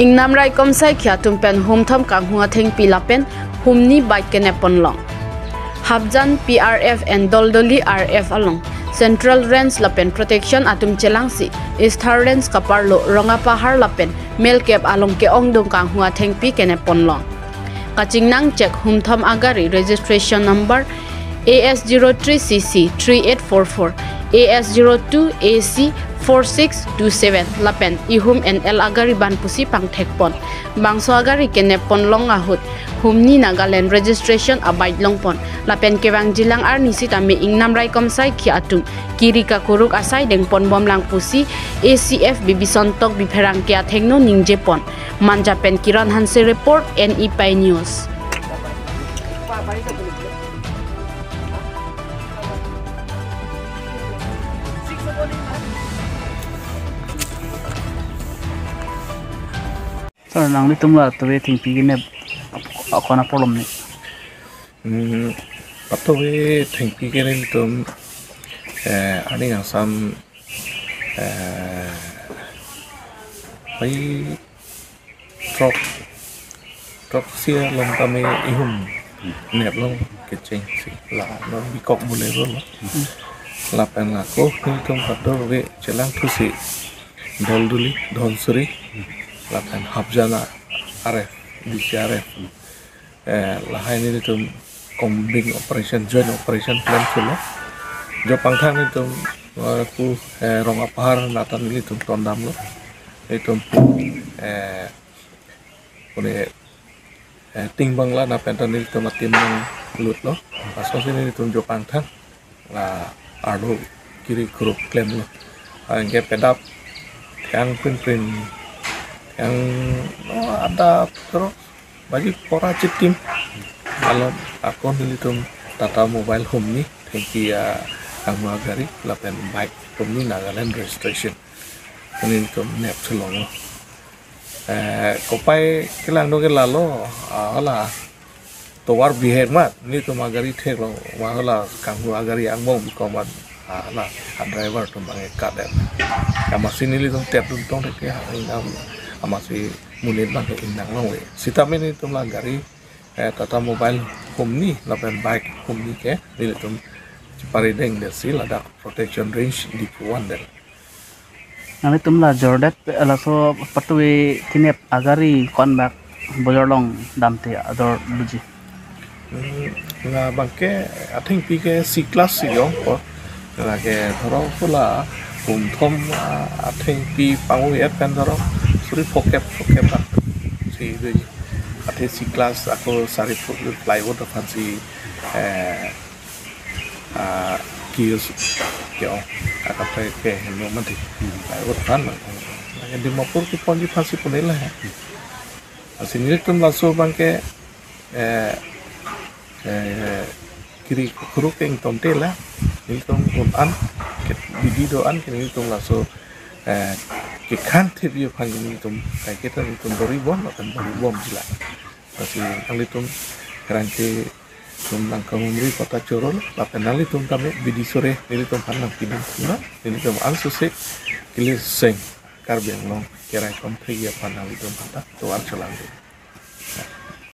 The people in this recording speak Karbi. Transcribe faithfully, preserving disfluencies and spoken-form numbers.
Ingnam raikom saikhi atum pen humthom kanghu athengpi lapen humni bike kenep ponlong. Hapjan P R F and Doldoli R F along Central Range lapen protection atum chelangsi Eastern Range kaparlo Rongapahar lapen Melkep along ke-ongdung kanghu athengpi kenep ponlong. Kachingnang chek humthom agari registration number A S zero three C C three eight four four, A S zero two A C four six two seven lapen ihum N L agari ban pusi pangthek pon. Bangso agari kenep ponlong ahut humni Nagaland registration abike longpon lapen kevangjilang arni sitame ingnam raikom saikhi atum kiri kakuruk asai dengpon bomlang pusi A C F Bibison Tokbi pherangke athengno ningjepon. Manja pen Kiran Hanse report, N E Pi News. Sir, nanglitum la tuve thengpi kenep akona polom ne? Hmm, patuve thengpi kenep atum, eh, arni asam, eh, pai throk, throksi along tame ihum neplong kechengsi la non bikok bolero lo. Lapen lako nelitum patuve chelangthusi Doldoli, Dhansiri, lapen Hapjan R F, D C R F. Eh, lahai nelitum combined operation, joint operation plan thulo. Jo pangthang nelitum, eh, pu, eh, Rongapahar nata nelitum tondamlo. Nelitum, eh, pune, eh, Ting Bangla na penta nelitum atim nang lutlo. Lasonsi nelitum jo pangthang la arlo kiri kuruk klemlo. Anke pedap thang pin pin thang, no, adap terus bagi pora chitim. Along ako nelitum Tata Mobile humni thengpi, ah, kanghu agari lapen bike humni Nagaland registration. Nelitum nep chelonglo. Eh, kopai kelang do ke lalo, ah, hala tovar bihek mat, nelitum agari theklong, ma hala kanghu agari angbong bikok mat, ah, hala, ah, driver atum bang-e kat-et. Amatsi nelitum tep dun tong thek ke, ah, ingnam, amatsi monit bang-e ingnam longve. Sitame nelitum la gari, eh, Tata Mobile humni, lapen bike humni ke, nelitum cheparideng detsi ladak Protection Range Diphu vandet. Nanglitum la jordet, eh, laso patuve kenep agari konbak bojor along damte ajor buji. Hmm, la bangke athengpi ke C class si jong ko. Lake thorong pula humthom, ah, athengpi pangu et pen thorong suri phokep phokep bak si do. Athe C class ako sari phu-, plywood aphan si, eh, ah, kiosk ke-ong, akaprek ke heno mati. Plywood aphan, eh, Dimapur keponji aphansi pune lahai. Lasi nelitum laso bangke, eh, eh, kiri kuruk ke ingtomte la, nelitum un-an, ke bidi do-an ke nelitum laso, eh, kekhan thip aphan nelitum, kaiketa nelitum dori bom, akan dori bomji la. Lasi nanglitum kerangke atum nangkahumri kota choro, lapen nanglitum tame bidi sore nelitum aphan nangpidun thuna, nelitum ansose kili seng Karbi Anglong keraikom thegi aphan nanglitum aphan ta tovar chelangdun.